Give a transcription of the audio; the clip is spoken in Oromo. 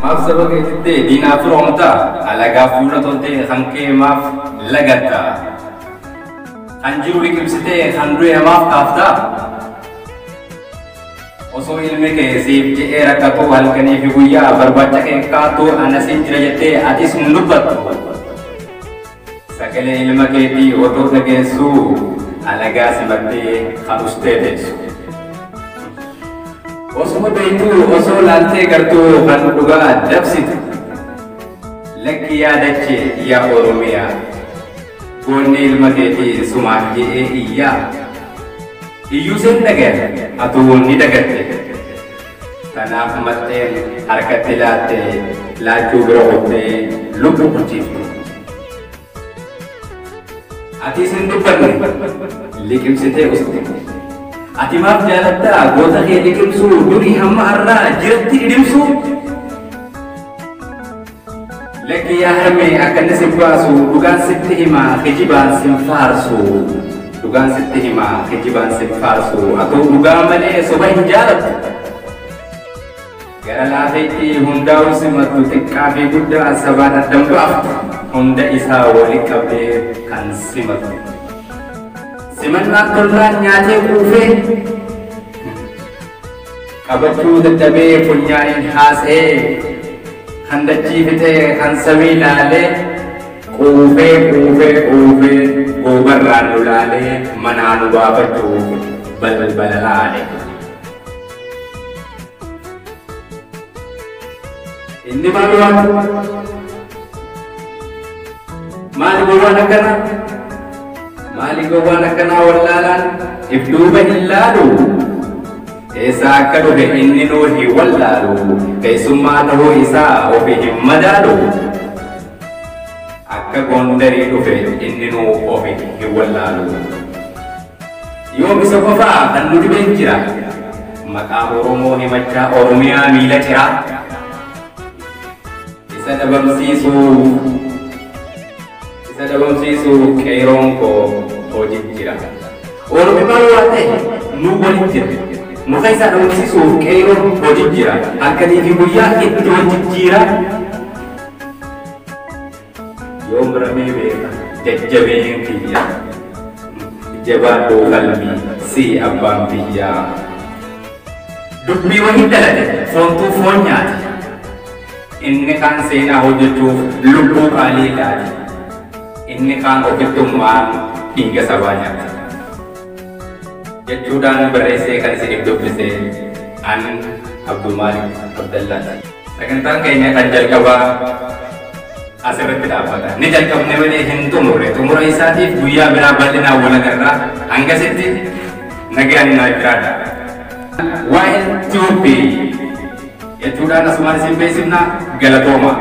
Maaf saba keetitti diinaaf firoomta? Alagaaf fuula toltee kan kee maaf lagatta? Kan jiru liqimsitee kan du'e maaf kaafta? Osoo ilmi kee siif je'ee rakkatu halkanii fi guyyaa barbaacha kee kaatu anasin jira jettee atis hin dubbattu. Sagalee ilma keetii otoo dhageessuu alagaa simattee kan ustee teessu. Osoo beektuu osoo laaltee gartuu kan dhugaa dabsitu. Lakki yaadache yaa Oromiyaa. Goonni ilma keetii sumaaf je'ee iyyaa. Iyyuu seen dhagaya atuu ni dagatte. Kanaaf maxxeen harkatti laatte laachuu bira ooltee lubbuu bulchiifte. Atis hin dubbanne liqimsitee uste. Ati maaf jaalattaa goota kee liqimsuu durii hamma har'aa jiratti dhidhimsuu? Lakki yaa harmee akka inni sin baasu dhugaan sitti himaa kijibaan sin faarsu. Dhugaan sitti himaa kijibaan sin faarsu. Atuu dhugaa malee soba hin jaalattu. Gara laafeetti hundaa'uu simattu xiqqaa fi guddaa sabaan addan baaftu. Hunda isaa waliin qabdee kan simatu. Simannaan tollaan nyaatee quufee qabachuu dadhabee funyaaniin haasa'ee kan dachii fixee kan samii laalee quufee quufee quufee goobarraan nu laalee manaa nu baafachuuf balbala laale. Inni maal waan maali gowwaan akkanaa? Maali gowwaan akkanaa wallaalaan if duuba hin laalu? Eessaa akka dhufe inni nuu hin wallaalu? Keessummaa ta'uu isaa ofi hin madaalu? Akka Gondarii dhufe inni nuu ofi hin wallaalu? Yoom isa qofaa kan nu dhibeen jira? Maqaa Oromoo himachaa Oromiyaa miila ciraa? Isa dhabamsiisuuf qeeroon koo hojii jira. Oromi maal waan ta'e nu waliin jira. Muka isaa dhabamsiisuuf qeeroon hojii jira. Halkanii fi guyyaa itti wal jijjiira. Yoom ramee beeka jajjabeen kiyya. Jabaadhuu qalbii si abbaan biyyaa. Dubbii waliin dhalate foontuu foon nyaate. Inni kaan seenaa hojjechuuf lubbuu qaalii laate. Inni kaan ofittummaan dhiiga sabaa nyaate. Jechuudhaan barreessee kan isiniif dubbise an Abdulmaalik Abdallaati. Sagantaan keenya kan jalqabaa asirratti dhaabbata. Ni jalqabne malee hin xumurre. Xumura isaatiif guyyaa biraa bal'inaan wal agarra. Hangasitti nagaan naa jiraadha. Waa'ee Itoophiyaa jechuudhaan asumaan isin beeksifna galatooma.